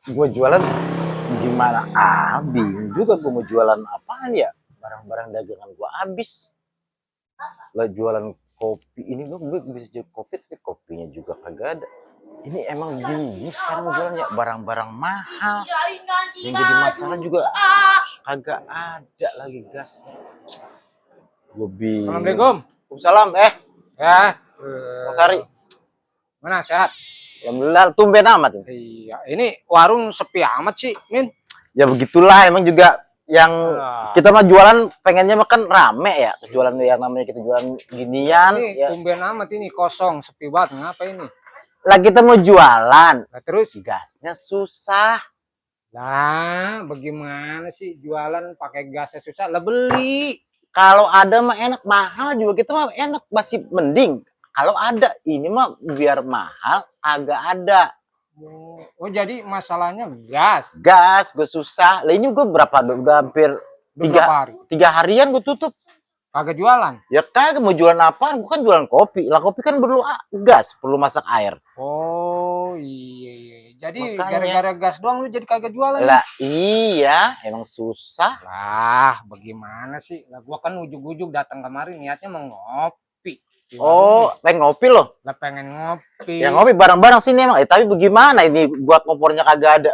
Gue jualan gimana? Bingung juga gue mau jualan apaan ya? Barang-barang dagangan gue habis. Lah jualan kopi ini gue bisa jual kopi tapi kopinya juga kagak ada. Ini emang bingung sekarang jualannya barang-barang mahal. Yang jadi masalah juga kagak ada lagi gas. Gue bingung. Assalamualaikum. Waalaikumsalam. Ya. Mas Ari. Mana sehat? Alhamdulillah, tumben amat. Iya, ini warung sepi amat sih, Min. Ya begitulah, emang juga yang kita mah jualan pengennya makan rame ya. Jualan yang namanya kita jualan ginian. Ini Ya. tumben amat ini kosong, sepi banget. Ngapa ini? Lah kita mau jualan. Nah, terus Gasnya susah. lah, bagaimana sih jualan pakai gasnya susah? Lah beli. Kalau ada mah enak, mahal juga kita mah enak, masih mending. Kalau ada, ini mah biar mahal agak ada. Oh, jadi masalahnya gas. Gas gue susah. Lah ini gue berapa? Udah hampir Udah 3 harian gue tutup. Kagak jualan. Ya kagak mau jualan apa? Bukan jualan kopi. Lah kopi kan perlu gas, perlu masak air. Oh iya. Jadi Makanya. gara-gara gas doang lu jadi kagak jualan. Lah iya, emang susah. Lah, bagaimana sih? Lah gua kan ujug-ujug datang kemari niatnya mau ngopi. Oh, pengen ngopi loh. Lah pengen ngopi. Ya ngopi bareng-bareng sini emang. Tapi bagaimana ini buat kompornya kagak ada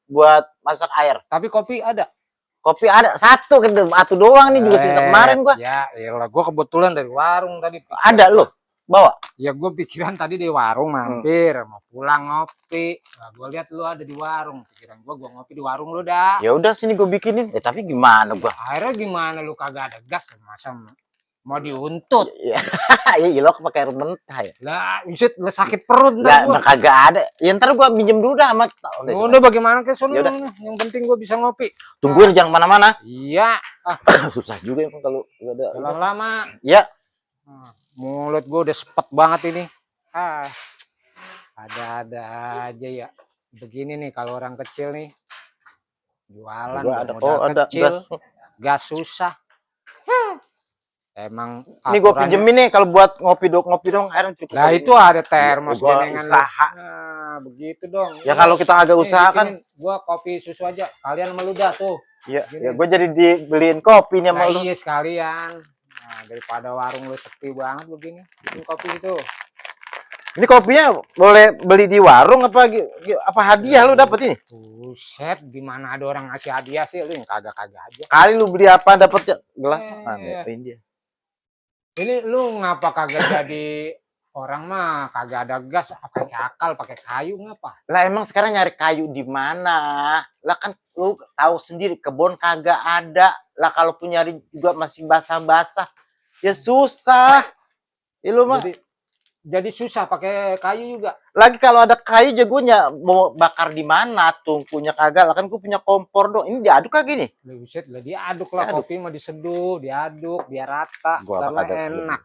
buat masak air. Tapi kopi ada. Kopi ada satu doang nih juga sisa kemarin gua. Ya, lah gua kebetulan dari warung tadi. Ada loh. Bawa. Ya gua pikiran tadi di warung mampir, mau pulang ngopi. Nah, gua lihat lu ada di warung. Pikiran gua ngopi di warung lu dah. Ya udah sini gua bikinin. Tapi gimana gua? Akhirnya gimana lu kagak ada gas masa mau diuntut? Ya, iya lo pakai air mentah ya. Lah, uset lah sakit perut Lah, kagak ada. Ya ntar gua pinjem dulu dah amat. Udah bagaimana ke sono? Yaudah. Yang penting gua bisa ngopi. Tungguin jangan mana-mana. Iya. Susah juga emang kalau nggak ada. Jalan lama. Ya. Mulut gua udah sepet banget ini. Ada-ada aja ya. Begini nih kalau orang kecil nih jualan ada kecil, gas susah. Emang ini gue pinjemin nih kalau buat ngopi dong air cukup. Nah itu ada termos jenengan usaha. Nah begitu dong. Ya kalau kita agak usaha kan. Gua kopi susu aja. Kalian meludah tuh. Iya. Ya gue jadi dibeliin kopinya nah, malu. Iya sekalian. Nah, daripada warung lu sepi banget begini. Ini kopi itu. Ini kopinya boleh beli di warung apa hadiah lu dapet ini? Buset, gimana ada orang ngasih hadiah sih lu yang kagak aja. Kali lu beli apa dapet gelas? Dia. Ini lu ngapa kagak jadi orang mah kagak ada gas, pakai akal, pakai kayu ngapa? Lah emang sekarang nyari kayu di mana? Lah kan lu tahu sendiri kebun kagak ada. Lah kalau pun nyari juga masih basah-basah. Ya susah. Ya lu mah jadi susah pakai kayu juga. Lagi kalau ada kayu jagonya mau bakar di mana? Tungkunya kagak. Lah kan gue punya kompor dong. Ini diaduk kagak nih? Buset, lah diaduk lah, kopi mah diseduh, diaduk biar rata, karena enak.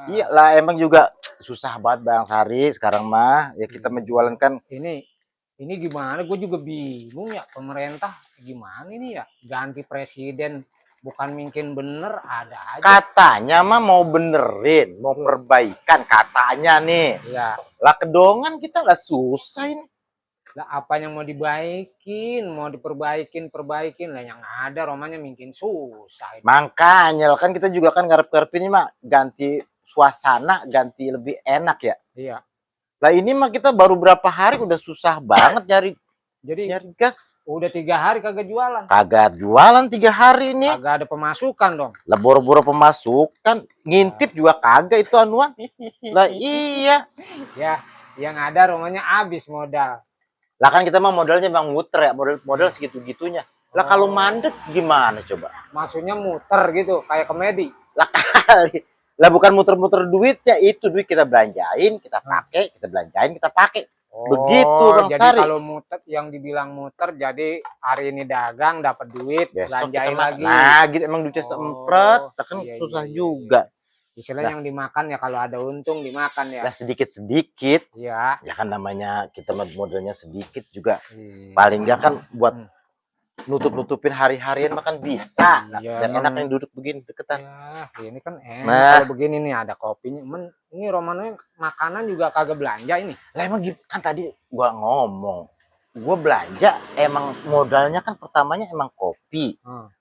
Iya lah emang juga susah banget Bang Sari sekarang mah. Ya kita menjualan kan. Ini gimana? Gue juga bingung ya, pemerintah gimana ini ya? Ganti presiden bukan mungkin bener, ada aja. Katanya mah mau benerin, mau perbaikan katanya nih. Ya. Lah kedongan kita lah susah ini. Lah apa yang mau dibaikin, mau perbaikin lah yang ada romanya mungkin susah. Makanya kan kita juga kan ngarep-ngarep ini mah ganti suasana, ganti lebih enak ya. Iya. Lah ini mah kita baru berapa hari udah susah banget nyari gas. Udah 3 hari kagak jualan. Kagak jualan 3 hari nih. Kagak ada pemasukan dong. Lah boro-boro pemasukan, ngintip juga kagak itu anuan. Lah iya. Ya, yang ada romanya habis modal. Lah kan kita mah modalnya bang muter ya, modal segitu-gitunya. Lah kalau mandek gimana coba? Maksudnya muter gitu, kayak komedi. Lah kali. Lah bukan muter-muter duitnya, itu duit kita belanjain, kita pakai, kita belanjain, kita pakai. Begitu Bang jadi Sari. Kalau muter, yang dibilang muter, jadi hari ini dagang dapat duit, besok belanjain lagi. Nah, gitu emang duitnya sempret, kan susah juga. Istilahnya yang dimakan ya kalau ada untung dimakan ya. Lah sedikit-sedikit. Iya. Ya kan namanya kita modalnya sedikit juga. Paling enggak kan buat nutup-nutupin hari-harian makan bisa. Dan enak yang duduk begini deketan. Ya, ini kan enak kalau begini nih ada kopinya. Ini Romano makanan juga kagak belanja ini. Lah emang kan tadi gua ngomong gue belanja emang modalnya kan pertamanya emang kopi.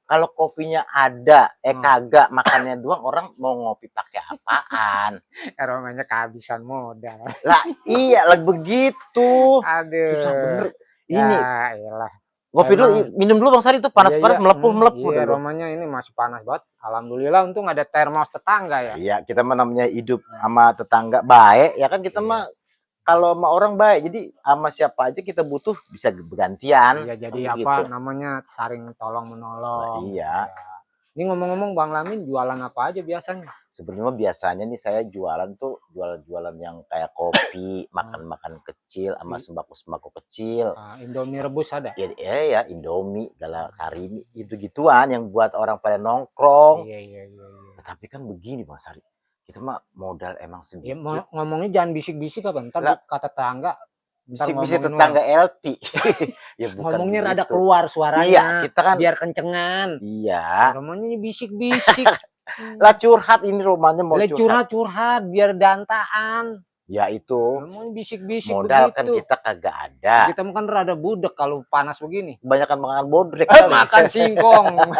Kalau kopinya ada, kagak makannya doang, orang mau ngopi pakai apaan? Romanya kehabisan modal. Lah iya lah begitu. Susah bener. Aduh. Ini Ya elah. ngopi dulu, minum dulu Bang Sari itu panas-panas melepuh-melepuh Iya, dulu. romanya ini masih panas banget. Alhamdulillah untung ada termos tetangga ya. Iya, kita mah namanya hidup sama tetangga baik, ya kan kita mah kalau sama orang baik, jadi sama siapa aja kita butuh bisa bergantian. Iya, jadi kan apa gitu. namanya saring tolong menolong. Iya. Ini ngomong-ngomong Bang Lamin jualan apa aja biasanya? Sebenarnya biasanya nih saya jualan tuh jualan-jualan yang kayak kopi, makan-makan kecil sama sembako-sembako kecil. Indomie rebus ada? Ya, Indomie, Gala Sari, gitu-gituan yang buat orang pada nongkrong. Iya. Tapi kan begini Bang Sari, kita mah modal emang Ya, sedikit. ngomongnya jangan bisik-bisik apa ntar kata tetangga. Bisik-bisik tetangga LP. Ya bukan ngomongnya begitu. rada keluar suaranya. Iya, kita kan biar kencengan. Iya. Ngomongnya bisik-bisik. Lah curhat ini rumahnya mau curhat biar dantaan. Ya itu. Ngomongnya bisik-bisik modal begitu. Kan kita kagak ada. Kita kan rada budek kalau panas begini. Kebanyakan makan bodrek. Makan singkong.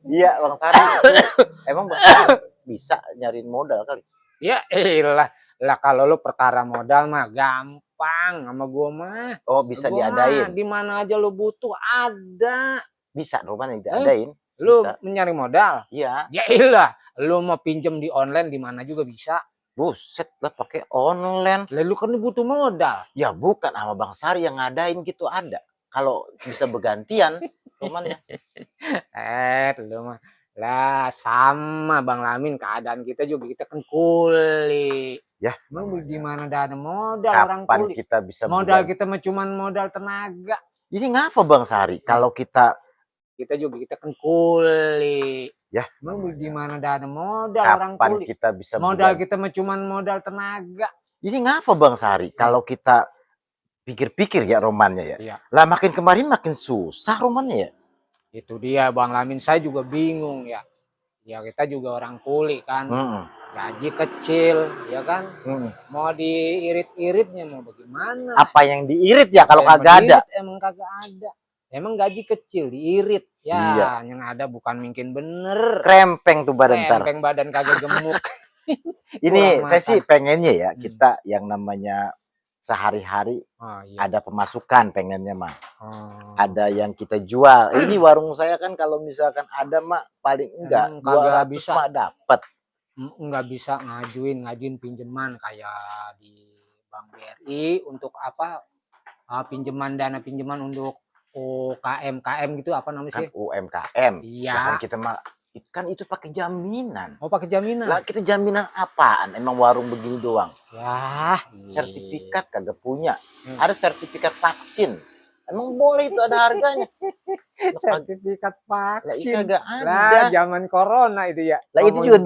Iya Bang Sari. Emang Bang Sari bisa nyariin modal kali? Ya elah. Lah kalau lu perkara modal mah gampang sama gua mah. Oh bisa diadain. Di mana aja lu butuh ada. Bisa rumahnya diadain. Lu bisa. mencari modal? Iya. Ya iyalah, lu mau pinjem di online di mana juga bisa. Buset lah pakai online. Lah lu kan butuh modal. Ya bukan sama Bang Sari yang ngadain gitu ada. Kalau bisa bergantian rumahnya. Lu mah. Lah sama Bang Lamin keadaan kita juga kita kan kuli. Ya, emang gimana ada modal kapan orang kuli? Kita bisa modal kita mah cuman modal tenaga. Ini ngapa Bang Sari? Kalau kita juga kita kan kuli. Ya, emang gimana ada modal orang kapan kuli? Kita bisa modal kita mah cuman modal tenaga. Ini ngapa Bang Sari? Kalau kita pikir-pikir ya romannya ya. Iya. Lah makin kemarin makin susah romannya ya. Itu dia Bang Lamin, saya juga bingung ya. Ya kita juga orang kuli kan. Gaji kecil ya kan. Mau diirit-iritnya mau bagaimana? Apa yang diirit ya kalau kagak ada? Emang kagak ada. Emang gaji kecil diirit. Ya, iya. Yang ada bukan mungkin bener. Krempeng tuh badan ntar. Krempeng badan kagak gemuk. Ini saya sih pengennya ya kita yang namanya sehari-hari ada pemasukan pengennya mah. Ada yang kita jual. Ini warung saya kan kalau misalkan ada mah paling enggak 200 bisa mah dapat. Enggak bisa ngajuin pinjaman kayak di Bank BRI untuk apa? Dana pinjaman untuk UKM gitu apa namanya sih? Kan UMKM. Iya. Kan kita mah kan itu pakai jaminan. Oh, pakai jaminan. Lah kita jaminan apaan? Emang warung begini doang. Wah, sertifikat kagak punya. Ada sertifikat vaksin. Emang boleh itu ada harganya. Sertifikat vaksin. Kagak ada. Lah, zaman corona itu ya. Lah itu juga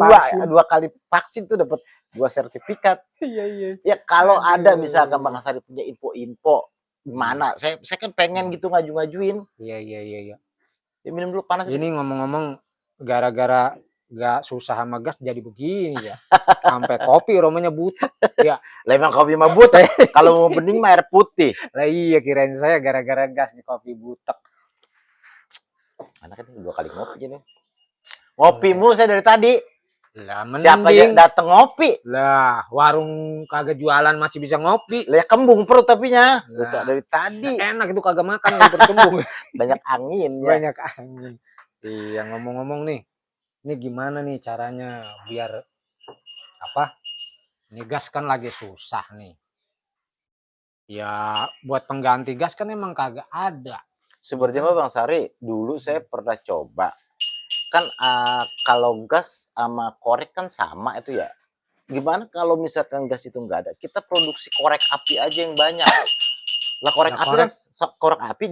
dua kali vaksin tuh dapat 2 sertifikat. Iya. Ya kalau ada misalkan Bang Sari punya info gimana? Saya kan pengen gitu ngaju-ngajuin. Iya. Ya minum dulu panas. Ini ngomong-ngomong gara-gara gak susah sama gas jadi begini ya. Sampai kopi romanya butek ya. Lah emang kopi mah butek. Kalau mau bening mah air putih. Lah iya kirain saya gara-gara gas nih kopi butek. Anaknya 2 kali ngopi nih. Ngopimu saya dari tadi. Lah mending. Siapa yang dateng ngopi? Lah warung kagak jualan masih bisa ngopi. Lah kembung perut tapinya. Nah, dari tadi. Enak itu kagak makan berkembung. Banyak angin ya. Banyak angin. Iya ngomong-ngomong nih. Ini gimana nih caranya biar apa? Ini gas kan lagi susah nih. Ya buat pengganti gas kan emang kagak ada. Sebenarnya Bang Sari, dulu saya pernah coba. Kan kalau gas sama korek kan sama itu ya. Gimana kalau misalkan gas itu nggak ada? Kita produksi korek api aja yang banyak. Lah korek api kan korek api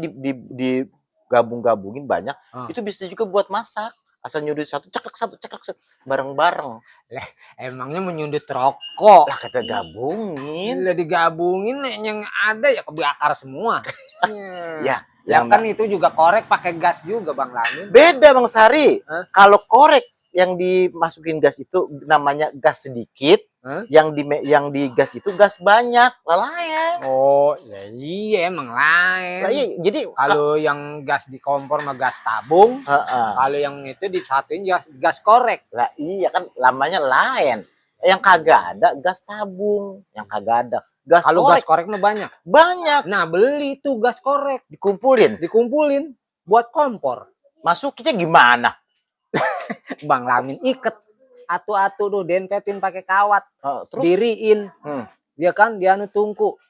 digabung-gabungin banyak. Itu bisa juga buat masak. Asal nyundut satu ceklek bareng-bareng. Emangnya menyundut rokok? Lah kita gabungin. Lah digabungin yang ada ya kebakar semua. Ya. Ya kan itu juga korek pakai gas juga Bang Lamin. Beda Bang Sari. Kalau korek yang dimasukin gas itu namanya gas sedikit, Hah? yang digas itu gas banyak, lalayan. Oh, ya iya emang lain. Lah iya, jadi Kalau yang gas di kompor mah gas tabung, heeh. kalau yang itu disatuin gas korek. Lah iya kan namanya lain. Yang kagak ada gas tabung, yang kagak ada gas Kalau korek gas korek mah banyak. banyak Nah, beli tuh gas korek, dikumpulin. dikumpulin buat kompor. Masuknya gimana? Bang Lamin iket atu-atu tuh dempetin pakai kawat, Terus diriin. Dia kan dia anu tungku.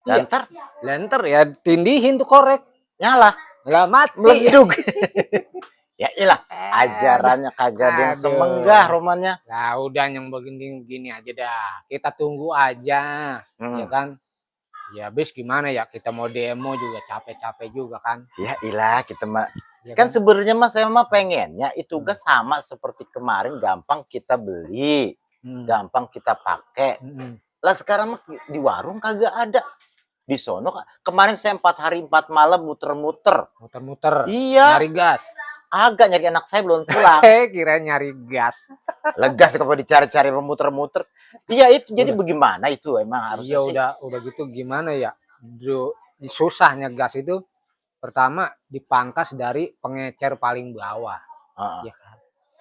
dan Iya, ntar lenter ya tindihin tuh korek. nyala, Lah mati. meleduk. Ya iyalah, Eh, ajarannya kagak ada yang aduh. semenggah romannya. Nah, udah yang begini aja dah. Kita tunggu aja, ya kan? Ya habis gimana ya, kita mau demo juga capek-capek juga kan. Ya ilah, kita mah Ya kan sebenarnya mah saya mah pengennya itu gas sama seperti kemarin, gampang kita beli, gampang kita pakai. Lah sekarang mah di warung kagak ada. Di sono kemarin saya 4 hari 4 malam muter-muter. Muter-muter. Iya. Nyari gas. Agak nyari anak saya belum pulang. Kira nyari gas. Legas kalau dicari-cari muter-muter. Iya itu jadi bagaimana itu emang harusnya iya, sih. udah gitu gimana ya? Susahnya gas itu pertama dipangkas dari pengecer paling bawah. Ya kan?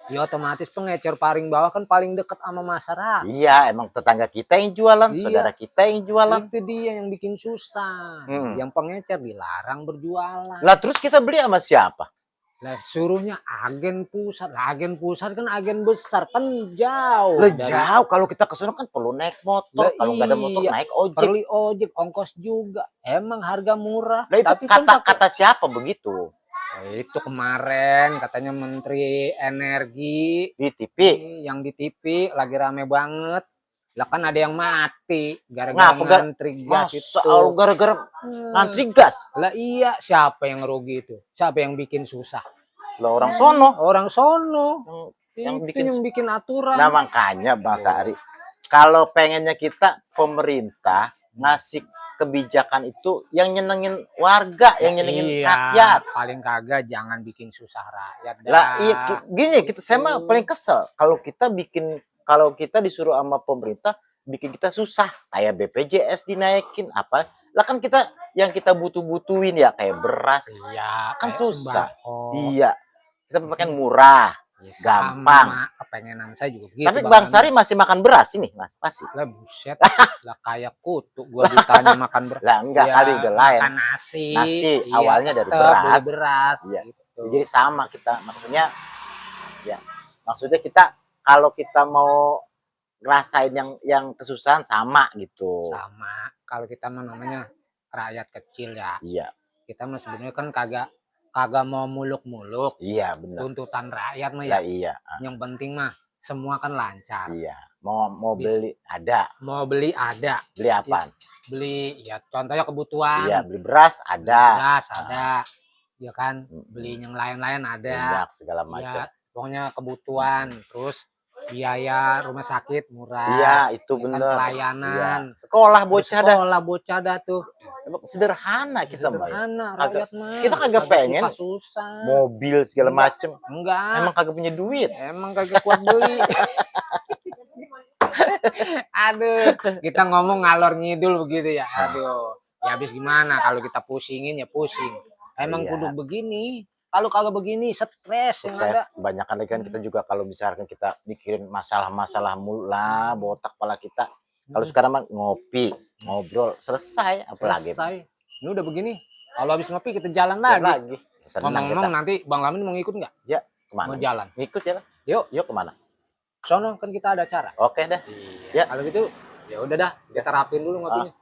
Ya otomatis pengecer paling bawah kan paling dekat sama masyarakat. Iya, emang tetangga kita yang jualan, saudara kita yang jualan. Itu dia yang bikin susah. Yang pengecer dilarang berjualan. Lah terus kita beli sama siapa? Lah suruhnya agen pusat. Lah agen pusat kan agen besar kan jauh. Lah jauh, kalau kita ke sana kan perlu naik motor. Kalau nggak ada motor naik ojek. Perlu ojek, ongkos juga. Emang harga murah. Lah itu tapi kata siapa begitu? Itu kemarin katanya Menteri Energi di TV. Yang di TV lagi rame banget. Lah kan ada yang mati gara-gara ngantri gas itu. Gara-gara ngantri gas. Lah iya, siapa yang rugi itu? Siapa yang bikin susah? Lah orang sono. Orang sono. Yang bikin aturan. Nah makanya Bang Sari, kalau pengennya kita pemerintah ngasih kebijakan itu yang nyenengin warga, yang nyenengin rakyat. Paling kagak jangan bikin susah rakyat. Lah iya gini, saya mah paling kesel kalau kita disuruh sama pemerintah bikin kita susah, kayak BPJS dinaikin apa. Lah kan kita yang kita butuh-butuhin ya kayak beras. Iya, kan susah. Sembako. Iya. Kita makan murah. Ya, gampang. Kepengenan saya juga gitu. Tapi Bang Sari masih makan beras ini, Mas? Masih. Lah buset. Lah kayak kutu gua ditanya makan beras. Lah enggak ya, kali udah lain. Makan nasi. Nasi awalnya dari beras. Beras. Iya. Gitu. Jadi sama kita maksudnya kita kalau kita mau ngerasain yang kesusahan sama gitu. Sama. Kalau kita namanya rakyat kecil ya. Iya. Kita mah sebenarnya kan kagak mau muluk-muluk. Iya, benar. Tuntutan rakyat mah ya. Iya. Yang penting mah semua kan lancar. Iya. Mau beli ada. Mau beli ada. Beli apa? Beli ya contohnya kebutuhan. Iya, beli beras ada. Beras ada. Ya kan? Beli yang lain-lain ada. Banyak segala macam. Ya, pokoknya kebutuhan, terus biaya rumah sakit murah. Iya, itu ya benar. Kan, pelayanan. Iya. Sekolah bocah dah tuh. Sederhana kita mah. Rakyat mah. Kita kagak pengen susah. Mobil segala macem. Enggak. Emang kagak punya duit. Emang kagak kuat beli. Aduh, kita ngomong ngalor ngidul begitu ya. Aduh. Ya habis gimana kalau kita pusingin ya pusing. Emang kudu begini. Kalau kagak begini stres yang ada. Kebanyakan lagi kan kita juga kalau misalkan kita mikirin masalah-masalah mulu lah, botak kepala kita. Kalau sekarang mah ngopi, ngobrol, selesai apalagi. Selesai. Ini udah begini. Kalau habis ngopi kita jalan lagi. Ngomong-ngomong nanti Bang Lamin mau ngikut nggak? Ya, kemana? Mau jalan. Ngikut ya lah. Yuk kemana? Sono kan kita ada acara. Oke dah. Iya. Ya. Kalau gitu ya udah dah, kita rapin dulu ngopinya.